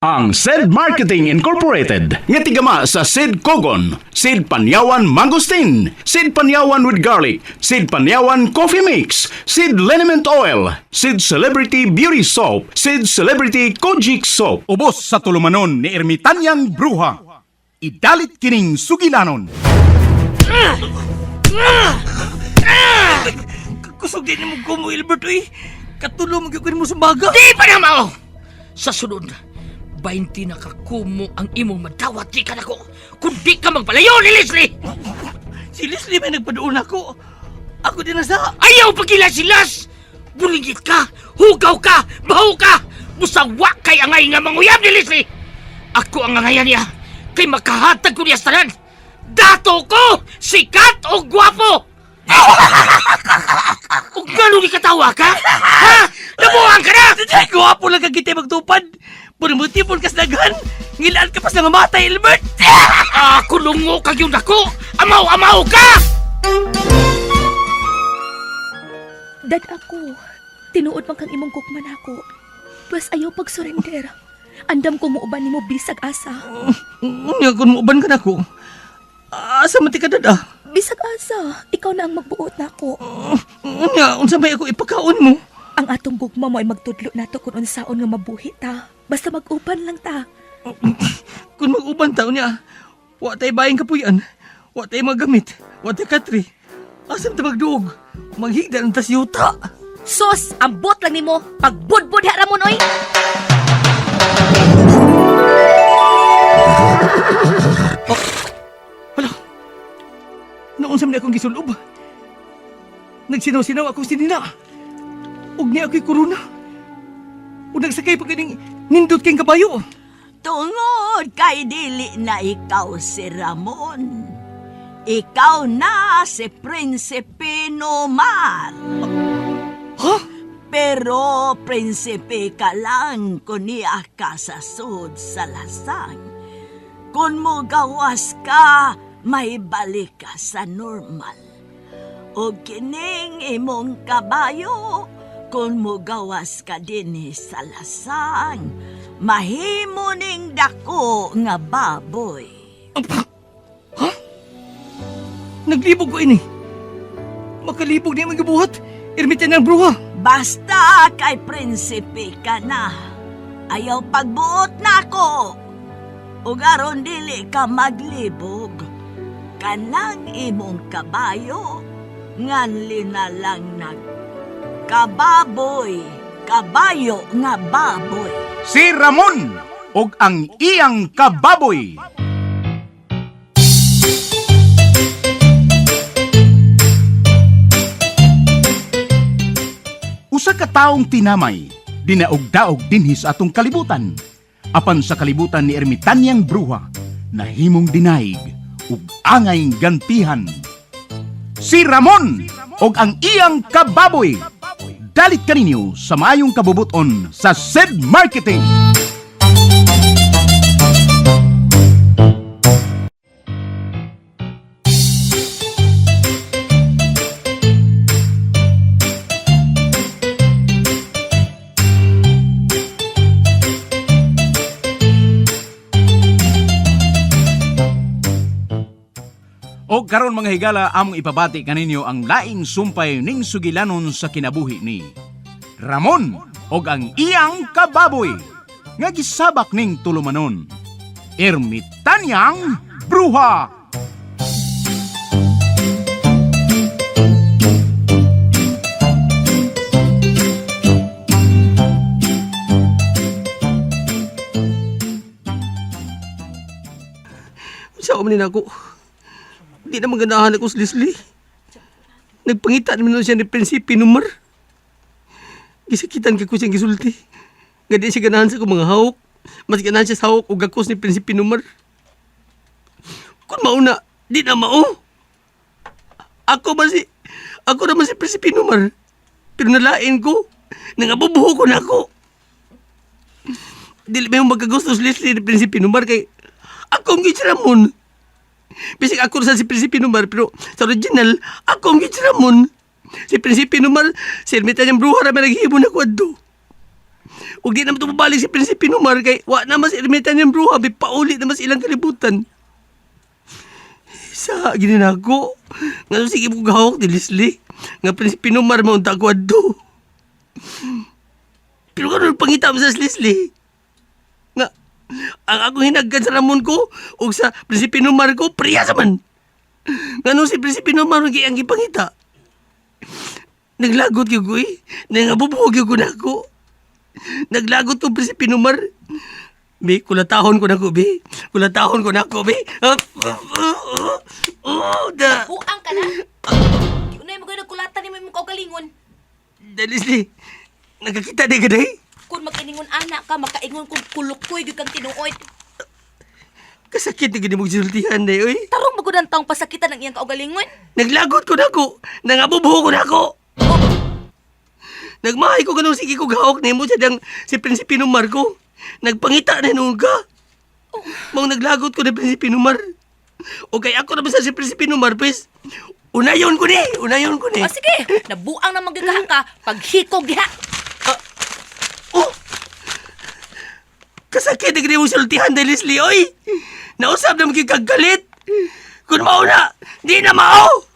Ang Sed Marketing Incorporated nga tigama sa Sed Kogon, Sed Panyawan Mangosteen, Sed Panyawan with Garlic, Sed Panyawan Coffee Mix, Sed Liniment Oil, Sed Celebrity Beauty Soap, Sed Celebrity Kojic Soap. Ubos sa tulumanon ni Ermitanyang Bruha. Idalit kining sugilanon. Kusog din mo ko mo, Ilbert, uy. Katulo mo gyud mo sa baga. Di pa na mao! Sa sunod, 20 na kakumo ang imong madawat di ka nako. Kung di ka magpalayo ni Leslie! Si Leslie may nagpaduon ako. Ako din na sa... Ayaw pagila si Las! Bulingit ka! Hugaw ka! Baho ka! Busawa kay angay nga manguyab ni Leslie! Ako ang angayan niya kay makahatag ko niya sa tanan! Dato ko! Sikat o gwapo! O gano'n katawa ka? Ha? Nabuang ka na! Ay, gwapo lang kag kita magtupad. Puro kas daghan. Ngilaan ka pa sa nga matay, Ilbert. Ako lungo kag yung dako! Amaw-amaw ka! Dad ako, tinuod man kang imong gugma nako. Pwes ayaw pag-surrender. Andam ko muuban nimo bisag asa. Unya, kung muuban ka na ko. Asa man ti ka dada? Bisag asa, ikaw na ang magbuot nako. Unya, unsa may ako ipakaon mo? Ang atong gugma mo ay magtudlo nato kung unsaon nga mabuhi ta. Basta mag-uban lang ta. Kung mag-uban ta, unya, wa tay bayang kapuyan. Wa tay magamit. Wa tay katri. Asa man ta magduog? Maghigda ng tas yuta. Sos, ambot lang nimo. Pagbudbud ha ramon oy. Hala. Noon sa akong gisulob. Nagsinaw-sinaw akong sinina. Ug niya ako'y korona. Ug nagsakay pa kining nindot kayong kabayo. Tungod kay dili na ikaw si Ramon. Ikaw na si Prinsipe Nomar. Ha? Pero prinsipe ka lang kung niya ka sa sud sa lasang. Kung mo gawas ka, may balik ka sa normal. O kining imong kabayo, kung mo gawas ka dinhi sa lasang, mahimo ning dako nga baboy. Naglibog ko ini. Makalibog niya magibuhat. Ermitan ng bruha. Basta kay prinsipe ka na. Ayaw pagbuot na ako. Ug aron dili ka maglibog. Kanang imong kabayo, nganli na lang nag kababoy, kabayo nga baboy. Si Ramon og ang iyang kababoy. Usa ka taong tinamay, dinaog-daog dinhi sa atong kalibutan. Apan sa kalibutan ni Ermitanyang Bruha, nahimong dinaig ug angay gantihan. Si Ramon og ang iyang kababoy. Dalit kaninyo sa maayong kabubuton sa Sed Marketing. O karon mga higala among ipabati kaninyo ang laing sumpay ning sugilanon sa kinabuhi ni Ramon og ang iyang kababoy nga gisabak ning tulumanon. Ermitanyang Bruha. Sa man ako. Di na maganahan ako sa Leslie. Nagpangita naman nun siya ni Prinsipe Numar. Gisakitan ka ko siyang gisulti. Nga di siya ganahan sa akong mga hawk. Mas ganahan siya sa hawk o gakos ni Prinsipe Numar. Kung mauna, di na mao. Ako ba si... Ako naman si Prinsipe Numar. Pero nalain ko. Nangabubuho ko na ako. Dili ba yung magkagusto sa Leslie ni Prinsipe Numar kay ako ang gitsramon. Bisig ako sa si Prinsipe Numar pero sa original ako ang gitsramon. Si Prinsipe Numar, si Ermita niyang bruha na may naghihimo na kwadto. Ug di naman tumabalik si Prinsipe Nomar kay wa na mas ermita niyang bruha, may pauli na mas ilang kalibutan. Sa gini na ako. Nga sige mo gahok ni Leslie. Nga Prinsipe Nomar maunta ko adto. Pero karon pangita mo sa Leslie. Nga ang akong hinagkan sa Ramon ko ug sa Prinsipe Nomar ko priya sa man. Nga nung si Prinsipe Nomar ang ang gipangita. Naglagot gyud ko eh. Nangabubuhog gyud ko nako. Naglagot ko Prinsipe Nomar. Bi, kulatahon ko nako, bi. Kulatahon ko nako, bi. Ah, ah, ah, ah, oh, da. Buang ka na. Unay mo gano'ng kulatan ni mo imong kaugalingon. Da, Leslie. Nagkakita di ka day? Kung magkiningon anak ka, makaingon kung kulukoy gyud kang tinuod. Kasakit na gini mong sultihan day, oy. Tarong magud ang taong pasakitan ang iyang kaugalingon. Naglagot ko nako. Nangabubuho ko nako. Nagmahay ko ganun sige ko gahok nimo sa dang si Prinsipe Nomar ko. Nagpangita na noon ka. Mong naglagot ko ni Prinsipe Nomar. Okay, ako na ba sa si Prinsipe Nomar, please? Unayon ko ni! Unayon ko ni! O sige, nabuang na magyud ka, paghikog diha. Oh! Kasakit na mo sultihan na Leslie, oy! Nausap na magkikagalit! Kung mauna, di na mao!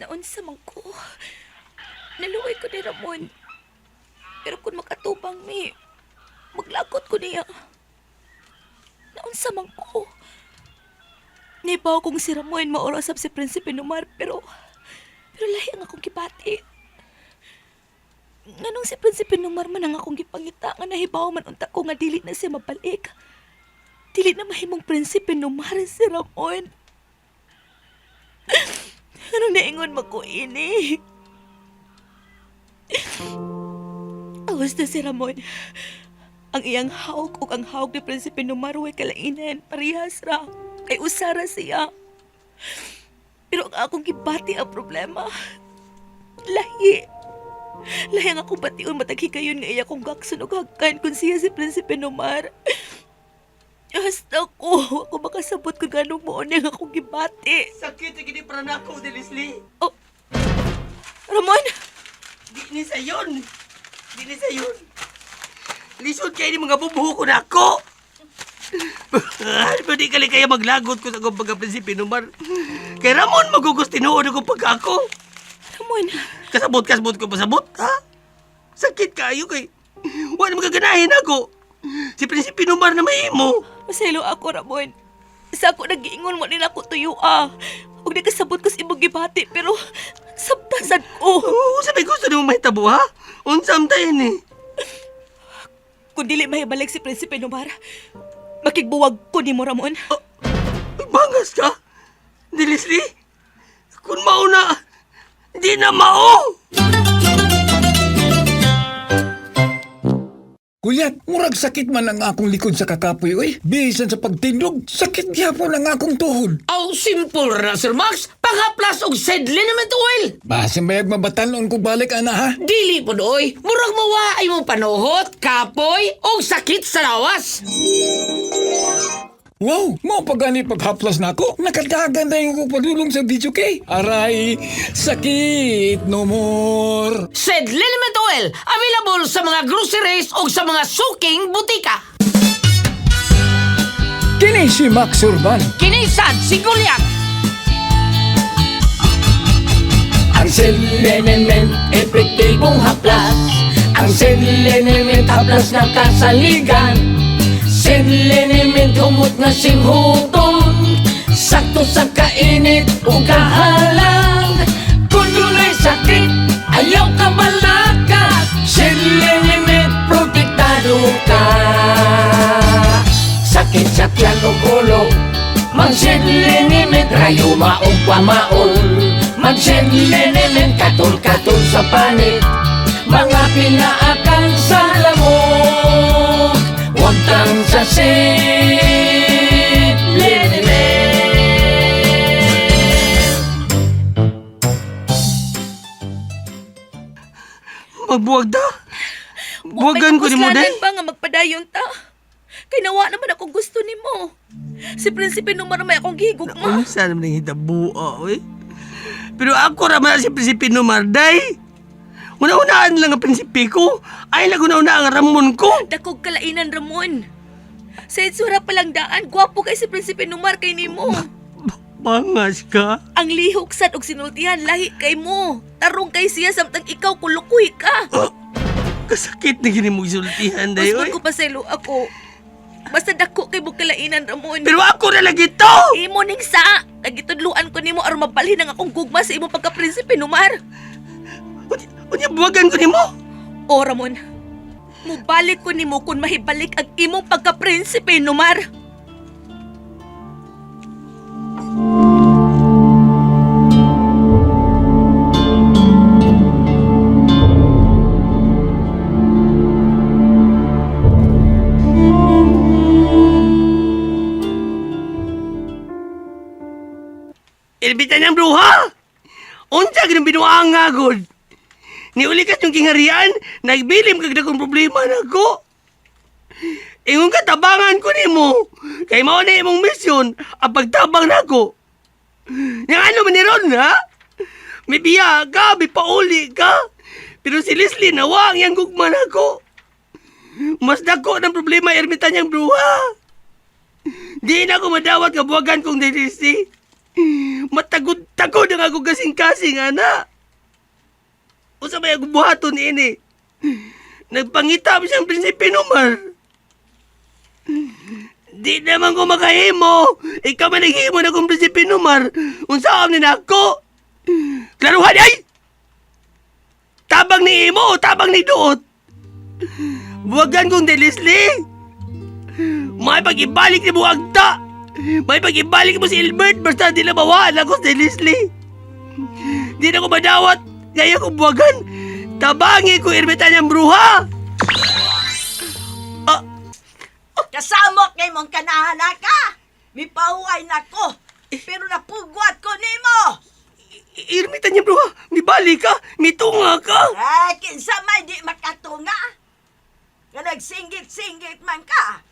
Naunsa man ko. Naluoy ko ni Ramon. Pero kung makatubang mi, maglakot ko niya. Naunsa man ko. Nibaw kong si Ramon maorasap si Prinsipe Nomar pero lahi ang akong gibati. Nganong si Prinsipe Nomar man ang akong gipangita nga nahibaw man unta ko nga dili na siya mabalik. Dili na mahimong Prinsipe Nomar si Ramon. Anong naingon mo ko, ini? Awas na si Ramon. Ang iyang hawk ug ang hawk ni Prinsipe Numaro ay kalainan. Parehas ra. Kay usara siya. Pero ang akong gibati ang problema. Lahi. Lahi ang akong bation mataghigayon nga iya kong gakson ug hagkan kung siya si Prinsipe Nomar. Hasta ko, ako makasabot kung ganong mo ang akong gibati. Sakit na gini para nako, de Leslie. Oh. Ramon! Di ni sayon. Di ni sayon. Lisod kayo ni mga bubuho ko nako. Pero di kali kaya maglagot ko sa akong pagka-prinsipe Nomar. Kay Ramon magugos tinuod ako pagka ako. Ramon! Kasabot, kasabot ko pasabot, ha? Sakit kayo kay. Wala magaganahin ako. Si Prinsipe Nomar na mahimo. Maselo ako, Ramon. Sa ako nag-iingon mo nila ko tuyo, ah. Huwag nakasabot ko sa imong gibati, pero sabtasan ko. Oo, sabi gusto nimo mahitabo, ha? Unsam tayo ni. Kung dili mahibalik si Prinsipe Nomar, makigbuwag ko ni mo, Ramon. Ay, bangas ka? Di, Leslie? Kung mauna, di na mao! Kulyat, murag sakit man ang akong likod sa kakapoy, oy. Bisan sa pagtindog, sakit gyapon ang akong tuhod. Aw, simple ra na, Sir Max. Panghaplas og said liniment oil. Basin bayag mabatanon ko balik, ana ha? Dili po doy. Murag mawa ay mong panuhot, kapoy, og sakit sa lawas. Wow, mao pa gani paghaplas nako. Nakadagan na yung padulong sa video kay. Aray, sakit no more. Said liniment oil, available sa mga groceries o sa mga suking butika. Kini si Max Urban. Kinisad si Goliath. Ang selenement, epektibong haplas. Ang selenement, haplas na kasaligan. Selenement, humot na singhuton. Sakto sa kainit o kahalang. Kung dunay sakit, ayaw ka balaka. Selenement, protektado ka. Sakit sa tiyan o ulo, Mag-selenement, rayuma o pamaol. Mag-selenement, katul-katul sa panit. Mga pinaakan sa lamok. Huwag tang sa liniment. Magbuwag ta. Wa may Buwagan ko nimo kapuslanan day. pa nga magpadayon ta. Kay nawa naman ako gusto nimo. Si Prinsipe Numar may akong gihigugma. Unsa naman ang hitabua, oy? Pero ako ra man si Prinsipe Numar, day. Una-unaan lang ang prinsipe ko. Ay lang una-una ang Ramon ko. Dakog kalainan, Ramon. Sa itsura pa lang daan, gwapo kay si Prinsipe Numar kay nimo. Bangas ka. Ang lihok sad og sinultihan lahi kay mo. Tarong kay siya samtang ikaw kulukoy ka. Kasakit na gini mong sultihan, day, Usbon oy. ko pa sa ilo ako. Basta dako kay mo kalainan, Ramon. Pero ako na lagi to! Imo ning sa, nagitudluan ko nimo aron mabalhin ang akong gugma sa imong pagka-prinsipe Numar. Unya, buwagan ko nimo. O Ramon, mubalik ko nimo kung mahibalik ang imong pagka-prinsipe Numar. Ilbitan niyang bruha! Unsa ganang binuanga, god? Niulikas yung kingharian, nagbilim kag dakong problema nako. Ingon ka, tabangan ko nimo. Kay mao na imong misyon, ang pagtabang nako. Yang ano man ni Ron, ha? May biya ka, may pauli ka. Pero si Leslie nawa ang iyang gugma nako. Mas dako ng problema ermitan niyang bruha. Di na ako madawat kabuwagan kong ni Leslie. Matagod-tagod ang ako kasing-kasing, ana. Usa may akong buhaton ini. Nagpangita pa siyang Prinsipe Numar. Di naman ko makahimo. Ikaw man naghimo na kong Prinsipe Numar. Unsa ni nako? Klaruhan ay! Tabang ni imo o tabang ni Duot? Buwagan kong ni Leslie. May pag-ibalik ni Buagta. May pag-ibalik mo si Albert basta di na mawala ko si Leslie. Di na ko madawat. Gaya ko buwagan. Tabangi ko ermitan niyang bruha. Kasamok kay mong kanahana ka. Mipahuay na ko. Pero napugwat ko nimo. Ermitan niyang bruha. Mibali ka. Mitunga ka. Ay, kinsa may di makatunga. Nga nagsinggit-singgit man ka.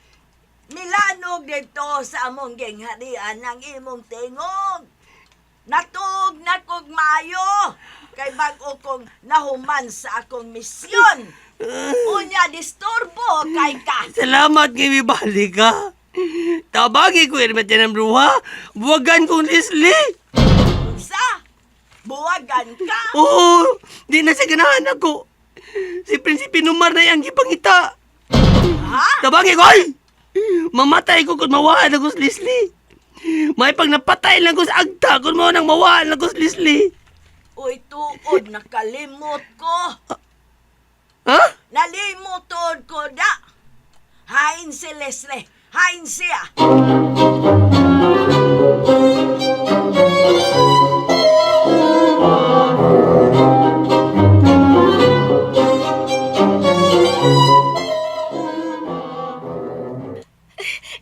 Milanog dito sa among gingharian ng imong tingog. Natug na kog maayo kay bag-o kong nahuman sa akong misyon. Unya disturbo kay ka. Salamat kay mibali ka. Tabangi ko ermitan niyang bruha. Buwagan kong Leslie. Sa buwagan ka. Oo, di na siya ganahan ako. Si Prinsipe Numar na iyang gipangita. Ha? Tabangi ko, ay! Mamatay ko kung mawaan ako sa Leslie. May pag napatay lang ko sa agta kung mo nang mawaan ako sa Leslie. Uy, tuod nakalimot ko. Ha? Nalimot tuod ko da. Hain si Leslie. Hain siya.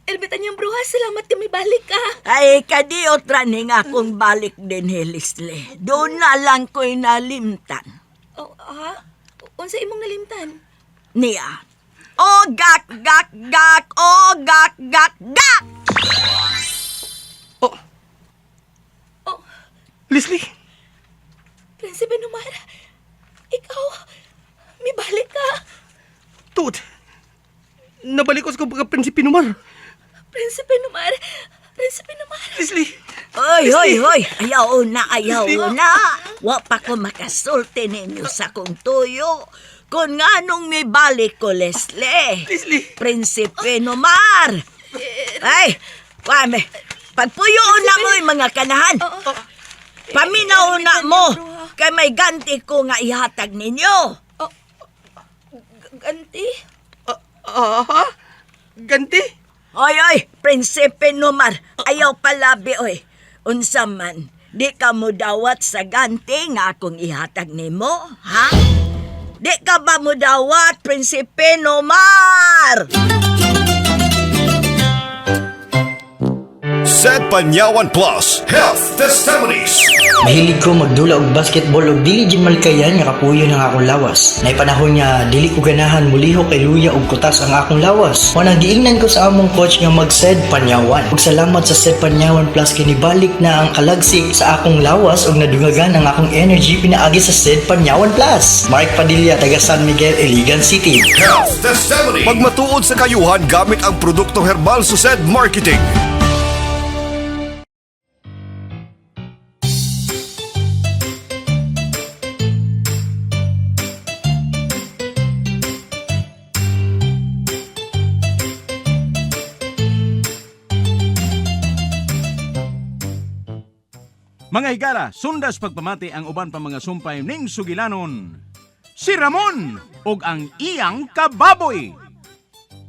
Ermitan niyang bruha, salamat kami balik ka. Ay, kadiot raning akong balik din, he, Leslie. Doon na lang ko'y nalimtan. Oh, ha? Unsa imong nalimtan? Niya. O gak, gak, gak, o gak, gak, gak! Oh, Oh, Leslie, Prinsipe Numar, ikaw, may balik ka. tuod. Nabalik ko sa kong pagka-Prinsipe Numar. Prinsipe Numar, Prinsipe Numar. Leslie, Oy, oy, oy! Ayaw na, ayaw na! Wa pa ko makasulti ninyo sa kong tuyo. Kung nga nung may balik ko, Leslie. Leslie. Prinsipe Nomar! Ay, wame, pagpuyoon na mo yung mga kanahan. Paminaw na mo, kay may ganti ko nga ihatag ninyo. Ganti? Ah, ha? Ganti? Oy, oy, Prinsipe Nomar, ayaw palabi, oy. Unsa man, di ka mo dawat sa ganti nga akong ihatag nimo, ha? Di ka ba mo dawat, Prinsipe Nomar? Sad Panyawan Plus Health Testimonies. Mahilig ko magdula og basketball og dili jud malikayan nga kapuyo ng akong lawas. Nay panahon nga dili ko ganahan mulihok kay luya og kutas ang akong lawas. Mao nang giingnan ko sa among coach nga mag-Sed Panyawan. Ug salamat sa Sed Panyawan Plus kay nibalik na ang kalagsik sa akong lawas ug nadungagan ang akong energy pinaagi sa Sed Panyawan Plus. Mark Padilla, taga San Miguel, Iligan City. Health Testimony. Pagmatuod sa kayuhan gamit ang produktong herbal sa SED Marketing. Mga higala, sundas pagpamati ang uban pa mga sumpay ning sugilanon. Si Ramon og ang iyang kababoy.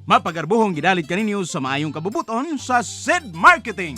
Mapagarbuhong gidalit kaninyo sa maayong kabubuton sa SED Marketing.